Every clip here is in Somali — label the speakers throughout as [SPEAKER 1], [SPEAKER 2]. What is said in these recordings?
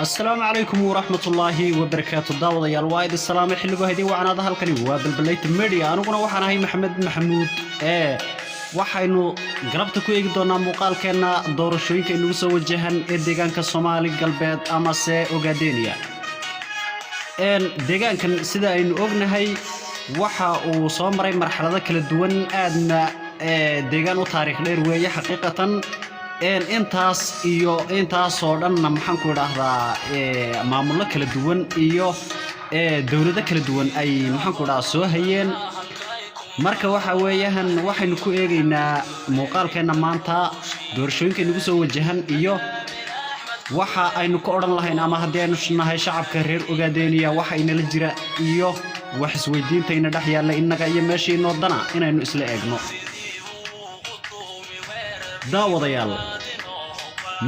[SPEAKER 1] Asalaamu calaykum waraxmatullaahi wabarakaatu. Daawadayaal, waa idin salaamay. Xilligu haydin wacnaada. Halkani waa Balbalayta Media, aniguna waxaan ahay Maxamed Maxamuud. Ee waxaynu galabta ku eegi doonaa muuqaalkeenna doorashooyinka inagu soo wajahan ee deegaanka Soomaali Galbeed amase Ogaadenia. Deegaankan, sida aynu ognahay, waxa uu soo maray marxalado kala duwan, aadna deegaan u taariikh dheer weeye xaqiiqatan. Intaas iyo intaasoo dhanna, maxaan ku idhaahdaa, maamullo kala duwan iyo dowlado kala duwan ay, maxaan ku idhahdaa, soo hayeen. Marka waxa weeyaan, waxaynu ku eegaynaa muuqaalkeenna maanta doorashooyinka inagu soo wajahan iyo waxa aynu ka odhan lahayn, ama haddii aynu nahay shacabka reer Ogaadeniya, waxa inala jira iyo wax isweydiintayna dhex yaalla innaga iyo meeshii inoo dana inaynu isla eegno. Daawadayaal,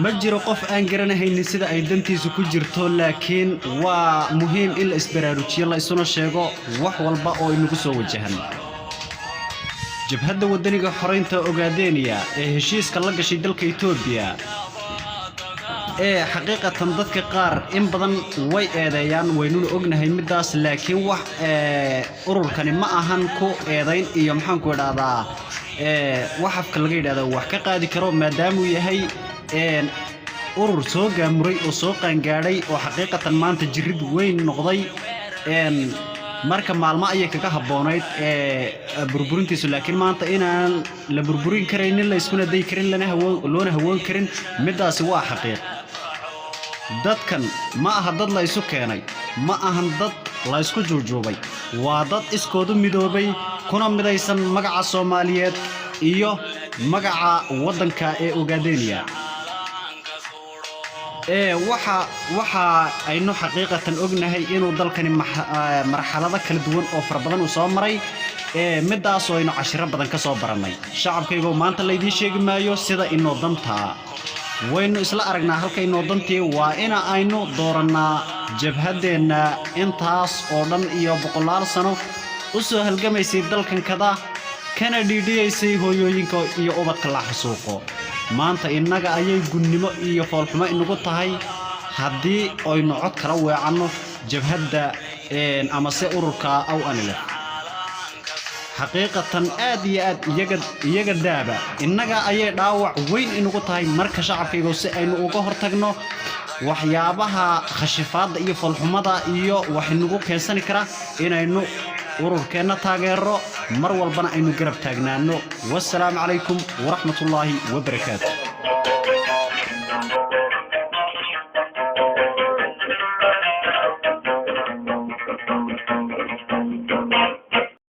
[SPEAKER 1] ma jiro qof aan garanahaynin sida ay dantiisu ku jirto, laakiin waa muhiim in la isbaraarujiyo, la isuna sheego wax walba oo inagu soo wajahan. Jabhadda Waddaniga Xoraynta Ogaadeniya ee heshiiska la gashay dalka Itoobiya ee xaqiiqatan dadka qaar in badan way eedeeyaan, waynuna ognahay middaas, laakiin wax ururkani ma ahan ku eedayn iyo, maxaanku idhaahdaa, wax afka laga yidhahda wax ka qaadi karo, maadaamuu yahay urur soo gaamuray oo soo qaangaadhay oo xaqiiqatan maanta jirid weyn noqday. Marka maalmo ayay kaga habboonayd burburintiisu, laakiin maanta inaan la burburin karaynin, la iskuna dayi karin, lana loona hawoon karin, middaasi waa xaqiiq. Dadkan ma aha dad la isu keenay, ma ahan dad la isku juujuubay, waa dad iskoodu midoobay kuna midaysan magaca Soomaaliyeed iyo magaca waddanka ee Ogaadeniya. Ee waxa aynu xaqiiqatan ognahay inuu dalkani marxalado kala duwan oo fara badan uu soo maray, ee midaasoo aynu cashiro badan ka soo barannay. Shacabkaygoo, maanta laydiin sheegi maayo sida inoo dantaa, waynu isla aragnaa halka inoo dantii. Waa ina aynu doorannaa jabhaddeenna intaas oo dhan iyo boqolaal sano u soo halgamaysay dalkankada, kana dhiidhiyaysay hooyooyinka iyo ubadka la xasuuqo. Maanta innaga ayay gunnimo iyo foolxumo inagu tahay haddii aynu cod kala weecanno jabhadda amase ururka ONLF. Xaqiiqatan aad iyo aad iyaga daaba, innaga ayay dhaawac weyn inagu tahay. Marka shacabkaygo, si aynu uga hortagno waxyaabaha khashifaadda iyo foolxumada iyo wax inagu keensani kara, inaynu ururkeenna taageero, mar walbana aynu garab taagnaano. Wassalaamu calaykum waraxmatullaahi wabarakaatu.